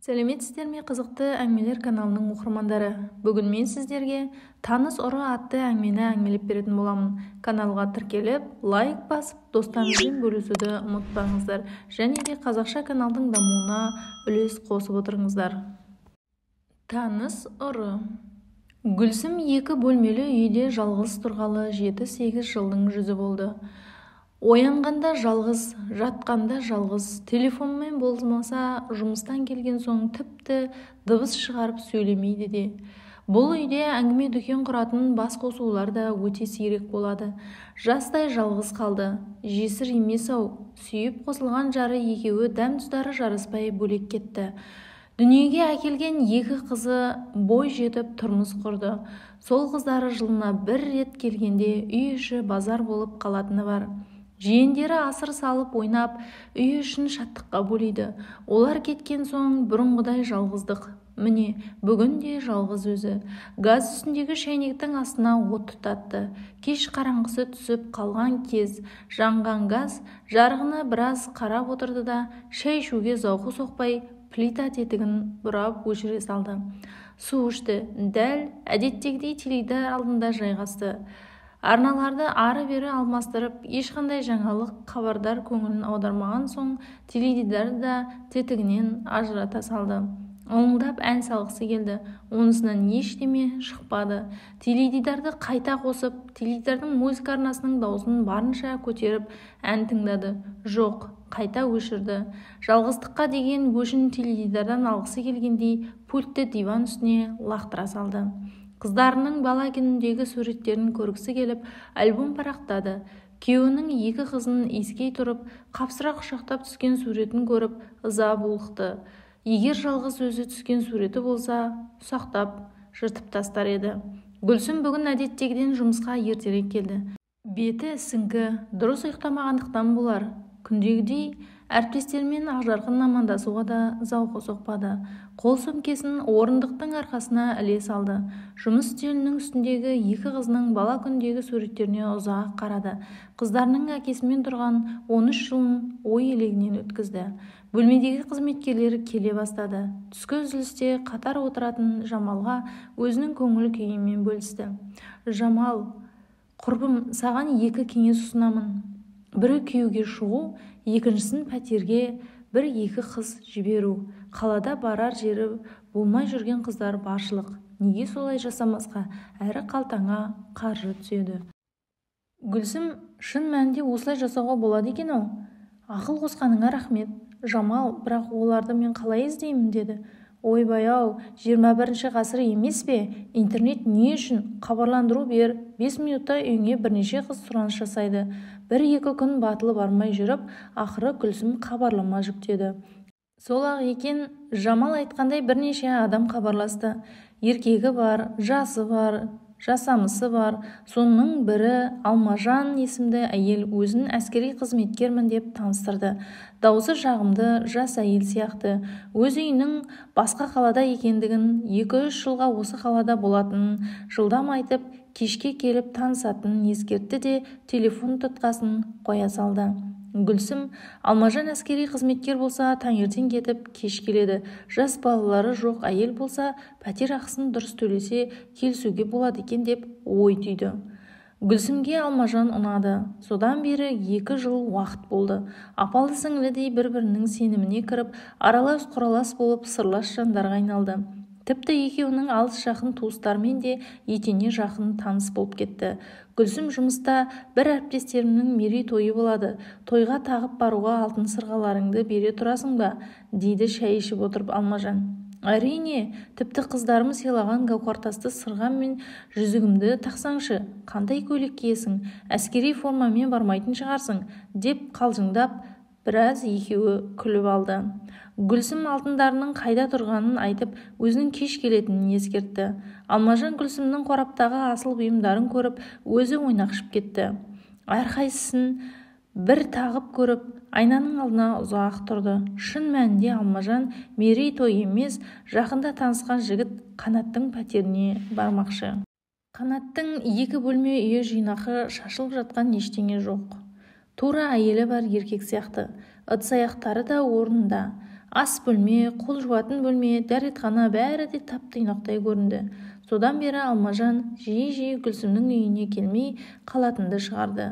Сәлеметсіздер ме, қызықты әңгімелер каналының оқырмандары! Бүгін мен сіздерге «Таныс ұры» атты әңгімені әңгімелеп беретін боламын. Каналға тіркеліп, лайк басып, достарыңызбен бөлісуді ұмытпаңыздар және де қазақша каналдың дамуына үлес қосып отырыңыздар. Таныс ұры. Гүлсім екі бөлмелі үйде жалғыз тұрғалы 7-8 жылдың жүзі болды. Оянғанда жалғыз, жатқанда жалғыз, телефонмен болмаса жұмыстан келген соң тіпті дыбыс шығарып сөйлемейді де. Бұл үйде әңгіме-дүкен құратын бас қосулар да өте сирек болады. Жастай жалғыз қалды. Жесір емес-ау, сүйіп қосылған жары екеуі дәм-тұздары жараспай бөлек кетті. Дүниеге әкелген екі қызы бой жетіп тұрмыс құрды. Сол қыздары жылына бір рет келгенде үй іші базар болып қалатыны бар. Жиендері асыр салып ойнап, үй ішін шаттыққа бөлейді. Олар кеткен соң бұрынғыдай жалғыздық. Міне, бүгін де жалғыз өзі. Газ үстіндегі шәйнектің астына от тұтатты. Кеш қараңғысы түсіп қалған кез, жанған газ жарығына біраз қарап отырды да, шай ішуге зауқы соқпай, плита тетігін бұрап өшіре салды. Су ішті. Дәл әдеттегідей теледидар алдында жайғасты. Арналарды ары-бері алмастырып, ешқандай жаңалық хабардар көңілін аудармаған соң теледидарды да тетігінен ажырата салды. Ыңылдап ән салғысы келді. Онысынан ештеме шықпады. Теледидарды қайта қосып, теледидардың музыка арнасының дауысын барынша көтеріп ән тыңдады. Жоқ, қайта өшірді. Жалғыздыққа деген өшін теледидардан алғысы келгендей пультті диван үстіне лақтыра салды. Қыздарының бала күніндегі суреттерін көргісі келіп, альбом парақтады. Күйеуінің екі қызын иіскей тұрып, қапсыра құшақтап түскен суретін көріп, ыза булықты. Егер жалғыз өзі түскен суреті болса, ұсақтап, жыртып тастар еді. Гүлсім бүгін әдеттегіден жұмысқа ертерек келді. Беті ісіңкі, дұрыс ұйықтамағандықтан болар. Күндегідей әріптестерімен ақжарқын амандасуға да зауқы соқпады. Қол сөмкесін орындықтың арқасына іле салды. Жұмыс үстелінің үстіндегі екі қызының бала күндегі суреттеріне ұзақ қарады. Қыздарының әкесімен тұрған 13 жылын ой елегінен өткізді. Бөлмедегі қызметкерлер келе бастады. Түскі үзілісте қатар отыратын Жамалға өзінің көңіл күйімен бөлісті. Жамал, құрбым, саған екі кеңес ұсынамын. Бірі күйеуге шығу, екіншісін пәтерге бір-екі қыз жіберу. Қалада барар жері болмай жүрген қыздар баршылық. Неге солай жасамасқа? Әрі қалтаңа қаржы түседі. Гүлсім, шын мәнінде осылай жасауға болады екен-ау. Ақыл қосқаныңа рахмет. Жамал, бірақ оларды мен қалай іздеймін, деді. Ойбай-ау, 21 ғасыр емес пе? Интернет не үшін? Хабарландыру бер, 5 минутта үйіңе бірнеше қыз сұраныс жасайды. Бір-екі күн батылы бармай жүріп, ақыры Гүлсім хабарлама жүктеді. Сол-ақ екен, Жамал айтқандай бірнеше адам хабарласты. Еркегі бар, жасы бар, жасамысы бар. Соның бірі Алмажан есімді әйел өзін әскери қызметкермін деп таныстырды. Даусы жағымды, жас әйел сияқты. Өз үйінің басқа қалада екендігін, 2-3 жылға осы қалада болатынын жылдам айтып, кешке келіп танысатынын ескертті де телефон тұтқасын қоя салды. Гүлсім, Алмажан әскери қызметкер болса, таңертең кетіп, кеш келеді. Жас балалары жоқ әйел болса, пәтер ақысын дұрыс төлесе, келісуге болады екен деп ой түйді. Гүлсімге Алмажан ұнады. Содан бері 2 жыл уақыт болды. Апалы-сіңлідей бір-бірінің сеніміне кіріп, аралас-құралас болып сырлас жандарға айналды. Тіпті екеуінің алыс жақын туыстарымен де етене жақын таныс болып кетті. Гүлсім жұмыста бір әріптестерімнің мерейтойы болады. Тойға тағып баруға алтын сырғаларыңды бере тұрасың ба? Дейді шай ішіп отырып Алмажан. Әрине, тіпті қыздарым сыйлаған гауһартасты сырғам мен жүзігімді тақсаңшы, қандай көйлек киесің, әскери формамен бармайтын шығарсың, деп қалжыңдап, біраз екеуі күліп алды. Гүлсім алтындарының қайда тұрғанын айтып, өзінің кеш келетінін ескертті. Алмажан Гүлсімнің қораптағы асыл бұйымдарын көріп, өзі ойнақшып кетті. Әрқайсысын бір тағып көріп, айнаның алдына ұзақ тұрды. Шын мәнінде Алмажан мерейтой емес, жақында танысқан жігіт Қанаттың пәтеріне бармақшы. Қанаттың екі бөлме үйі жинақы, шашылып жатқан ештеңе жоқ. Тура әйелі бар еркек сияқты. Ыдыс-аяқтары да орнында. Ас бөлме, қол жуатын бөлме, дәретхана бәрі де тап-тұйнақтай көрінді. Содан бері Алмажан жиі-жиі Гүлсімнің үйіне келмей қалатынды шығарды.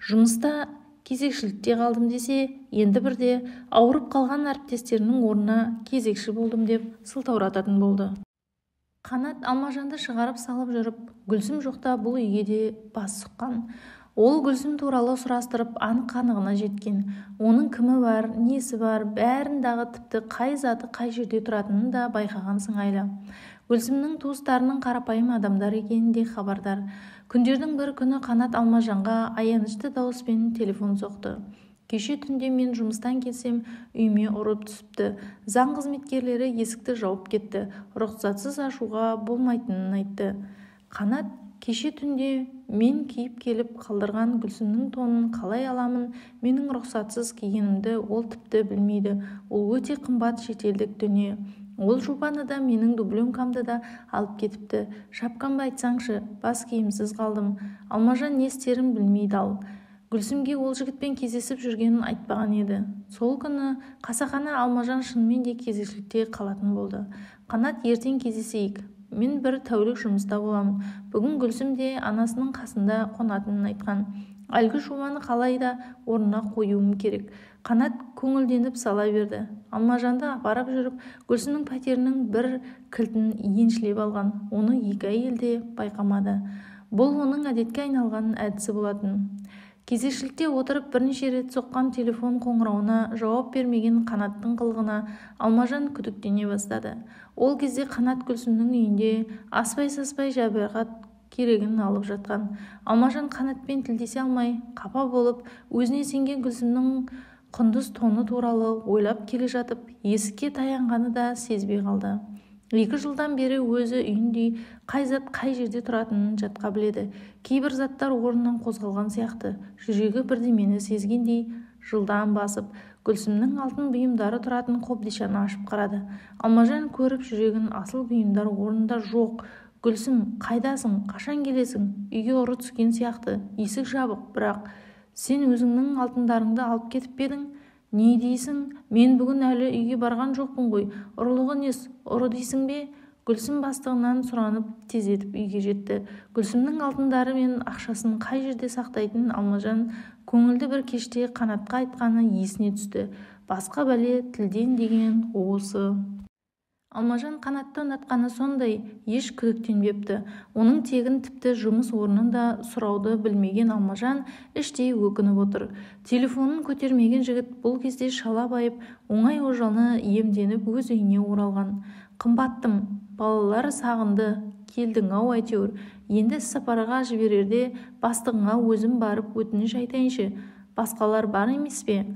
Жұмыста кезекшілікте қалдым десе, енді бірде ауырып қалған әріптестерінің орнына кезекші болдым деп сылтаурататын болды. Қанат Алмажанды шығарып салып жүріп, Гүлсім жоқта бұл үйге де бас сұққан. Ол Гүлсім туралы сұрастырып, анық-қанығына жеткен. Оның кімі бар, несі бар, бәрін дағы тіпті қай заты қай жерде тұратынын да байқаған сыңайлы. Гүлсімнің туыстарының қарапайым адамдар екенін де хабардар. Күндердің бір күні Қанат Алмажанға аянышты дауыспен телефон соқты. Кеше түнде мен жұмыстан келсем, үйіме ұрып түсіпті. Заң қызметкерлері есікті жауып кетті. Рұқсатсыз ашуға болмайтынын айтты. Қанат, кеше түнде мен киіп келіп қалдырған Гүлсімнің тонын қалай аламын, менің рұқсатсыз кигенімді ол тіпті білмейді. Ол өте қымбат шетелдік дүние. Ол жубаны да, менің дубленкамды да алып кетіпті. Шапкамды айтсаңшы, бас киімсіз қалдым. Алмажан не істерін білмей дал. Гүлсімге ол жігітпен кездесіп жүргенін айтпаған еді. Сол күні қасақана Алмажан шынымен де кезекшілікте қалатын болды. Қанат, ертең кездесейік. Мен бір тәулік жұмыста боламын. Бүгін Гүлсім де анасының қасында қонатынын айтқан. Әлгі жубаны қалай да орнына қоюым керек. Қанат көңілденіп сала берді. Алмажанды апарып жүріп, Гүлсімнің пәтерінің бір кілтін еншілеп алған. Оны екі әйел де байқамады. Бұл оның әдетке айналған әдісі болатын. Кезекшілікте отырып бірнеше рет соққан телефон қоңырауына жауап бермеген Қанаттың қылығына Алмажан күдіктене бастады. Ол кезде Қанат Гүлсімнің үйінде аспай-саспай жабырқат керегін алып жатқан. Алмажан Қанатпен тілдесе алмай, қапа болып, өзіне сенген Гүлсімнің құндыз тоны туралы ойлап келе жатып, есікке таянғаны да сезбей қалды. 2 жылдан бері өзі үйіндей қай зат қай жерде тұратынын жатқа біледі. Кейбір заттар орнынан қозғалған сияқты. Жүрегі бірдемені сезгендей жылдам басып, Гүлсімнің алтын бұйымдары тұратын қобдишаны ашып қарады. Алмажан көріп жүрегін асыл бұйымдар орнында жоқ. Гүлсім, қайдасың, қашан келесің? Үйге ұры түскен сияқты. Есік жабық, бірақ сен өзіңнің алтындарыңды алып кетіп пе едің? Не дейсің? Мен бүгін әлі үйге барған жоқпын ғой. Ұрлығы нес, ұры дейсің бе? Гүлсім бастығынан сұранып тездетіп үйге жетті. Гүлсімнің алтындары мен ақшасын қай жерде сақтайтынын Алмажан көңілді бір кеште Қанатқа айтқаны есіне түсті. Басқа бәле тілден деген осы. Алмажан Қанатты ұнатқаны сондай, еш күдіктенбепті. Оның тегін тіпті жұмыс орнын да сұрауды білмеген Алмажан іштей өкініп отыр. Телефонын көтермеген жігіт бұл кезде шала байып, оңай ожалны иемденіп өз үйіне оралған. Қымбаттым, балалар сағынды, келдің ау әйтеуір. Енді іссапарға жіберерде бастығыңа өзім барып өтініш айтайыншы. Басқалар бар емес пе?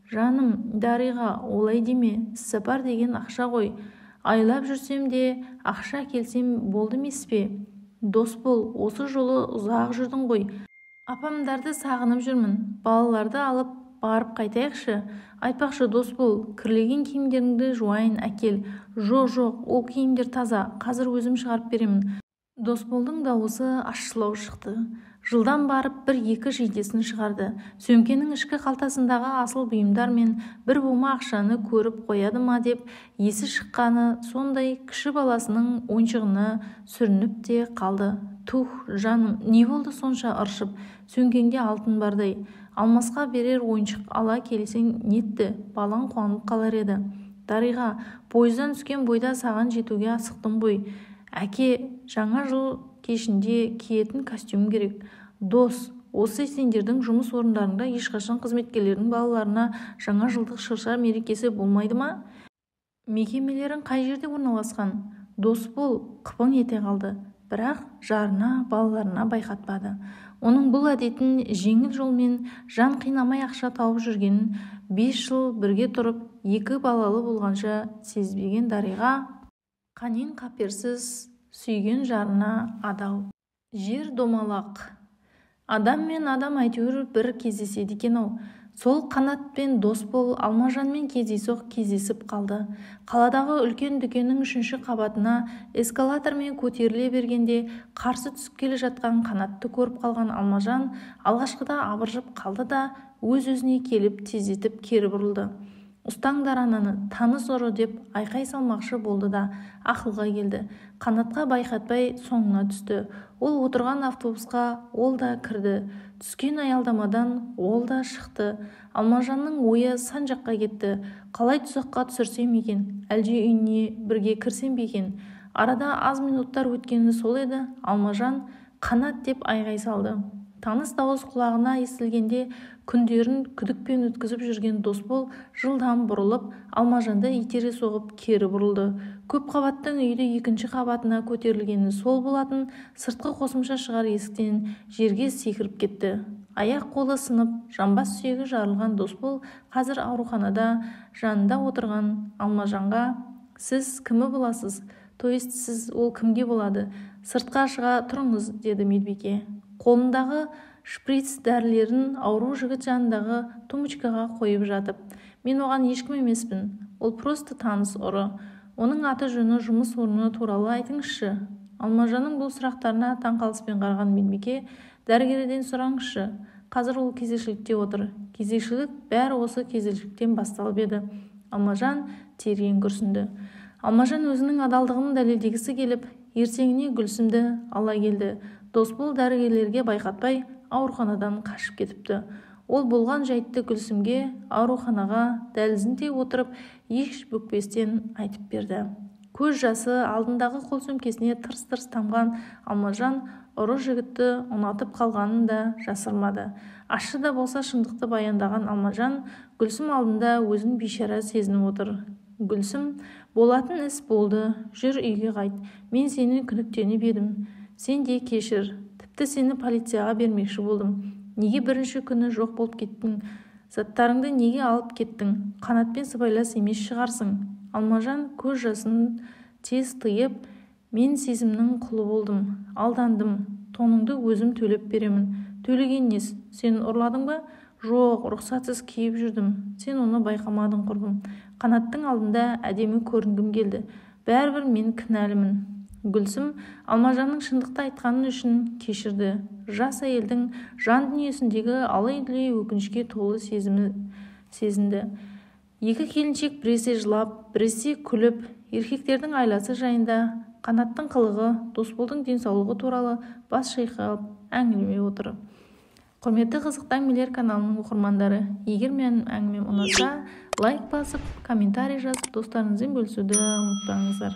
Жаным, Дариға, олай деме, іссапар деген ақша ғой. Айлап жүрсем де ақша келсем болды емес пе? Досбол, осы жолы ұзақ жүрдің ғой. Апамдарды сағынып жүрмін. Балаларды алып барып қайтайықшы. Айтпақшы, Досбол, кірлеген киімдеріңді жуайын әкел. Жоқ, ол киімдер таза, қазір өзім шығарып беремін. Досболдың дауысы ащылау шықты. Жылдам барып бір-екі жейдесін шығарды. Сөмкенің ішкі қалтасындағы асыл бұйымдар мен бір бума ақшаны көріп қояды ма деп есі шыққаны сондай кіші баласының ойыншығына сүрініп те қалды. Тух, жаным, не болды сонша ыршып? Сөмкеңде алтын бардай. Алмасқа берер ойыншық ала келсең нетті, балаң қуанып қалар еді. Дариға, пойыздан түскен бойда саған жетуге асықтым ғой. Әке, жаңа жыл кешінде киетін костюм керек. Дос, осы сендердің жұмыс орындарында ешқашан қызметкерлердің балаларына жаңа жылдық шырша мерекесі болмайды ма? Мекемелерің қай жерде орналасқан? Досбол қыпың ете қалды, бірақ жарына, балаларына байқатпады. Оның бұл әдетін жеңіл жолмен жан қинамай ақша тауып жүргенін 5 жыл бірге тұрып, 2 балалы болғанша сезбеген Дариға қаннен қаперсіз сүйген жарына адал. Жер домалақ. Адам мен адам әйтеуір бір кездеседі екен-ау. Сол Қанат пен Досбол Алмажанмен кездейсоқ кездесіп қалды. Қаладағы үлкен дүкеннің 3-ші қабатына эскалатормен көтеріле бергенде қарсы түсіп келе жатқан Қанатты көріп қалған Алмажан алғашқыда абыржып қалды да өз-өзіне келіп тездетіп кері бұрылды. Ұстаңдар ананы, таныс ұры деп айқай салмақшы болды да ақылға келді. Қанатқа байқатпай соңына түсті. Ол отырған автобусқа ол да кірді. Түскен аялдамадан ол да шықты. Алмажанның ойы сан жаққа кетті. Қалай тұзаққа түсірсем екен, әлде үйіне бірге кірсем бе екен? Арада аз минуттар өткені сол еді, Алмажан «Қанат!» деп айғай салды. Таныс дауыс құлағына естілгенде күндерін күдікпен өткізіп жүрген Досбол жылдам бұрылып, Алмажанды итере соғып кері бұрылды. Көп қабатты үйді екінші қабатына көтерілгені сол болатын, сыртқы қосымша шығар есіктен жерге секіріп кетті. Аяқ қолы сынып, жамбас сүйегі жарылған Досбол қазір ауруханада. Жанында отырған Алмажанға: «Сіз кімі боласыз? То есть сіз ол кімге болады? Сыртқа шыға тұрыңыз», – деді медбике. Қолындағы шприц дәрілерін ауру жігіт жанындағы тумбочкаға қойып жатып. «Мен оған ешкім емеспін, ол просто таныс ұры». «Оның аты-жөні, жұмыс орны туралы айтыңызшы». Алмажанның бұл сұрақтарына таңқалыспен қараған медбике: «Дәрігерден сұраңызшы, қазір ол кезекшілікте отыр». Кезекшілік, бәрі осы кезекшіліктен басталып еді. Алмажан терең күрсінді. Алмажан өзінің адалдығын дәлелдегісі келіп, ертеңіне Гүлсімді ала келді. Досбол дәрігерлерге байқатпай ауруханадан қашып кетіпті. Ол болған жайтты Гүлсімге ауруханаға дәлізінде отырып, еш бүкпестен айтып берді. Көз жасы алдындағы қол сөмкесіне тырс-тырс тамған Алмажан ұры жігітті ұнатып қалғанын да жасырмады. Ащы да болса шындықты баяндаған Алмажан Гүлсім алдында өзін бейшара сезініп отыр. Гүлсім: «Болатын іс болды, жүр, үйге қайт. Мен сенен күдіктеніп едім. Сен де кешір. Тіпті сені полицияға бермекші болдым. Неге бірінші күні жоқ болып кеттің? Заттарыңды неге алып кеттің? Қанатпен сыбайлас емес шығарсың?» Алмажан көз жасын тез тыйып: «Мен сезімнің құлы болдым, алдандым. Тоныңды өзім төлеп беремін». «Төлеген нес, сен ұрладың ба?» «Жоқ, рұқсатсыз киіп жүрдім. Сен оны байқамадың, құрбым. Қанаттың алдында әдемі көрінгім келді. Бәрібір мен кінәлімін». Гүлсім Алмажанның шындықты айтқаны үшін кешірді. Жас әйелдің жан дүниесіндегі алай-дүлей өкінішке толы сезімі сезінді. Екі келіншек біресе жылап, біресе күліп, еркектердің айласы жайында, Қанаттың қылығы, Досболдың денсаулығы туралы бас шайқап әңгімелеп отыр. Құрметті Қызықты әңгімелер каналының оқырмандары, егер менің әңгімем ұнаса, лайк басып, комментарий жазып, достарыңызбен бөлісуді ұмытпаңыздар.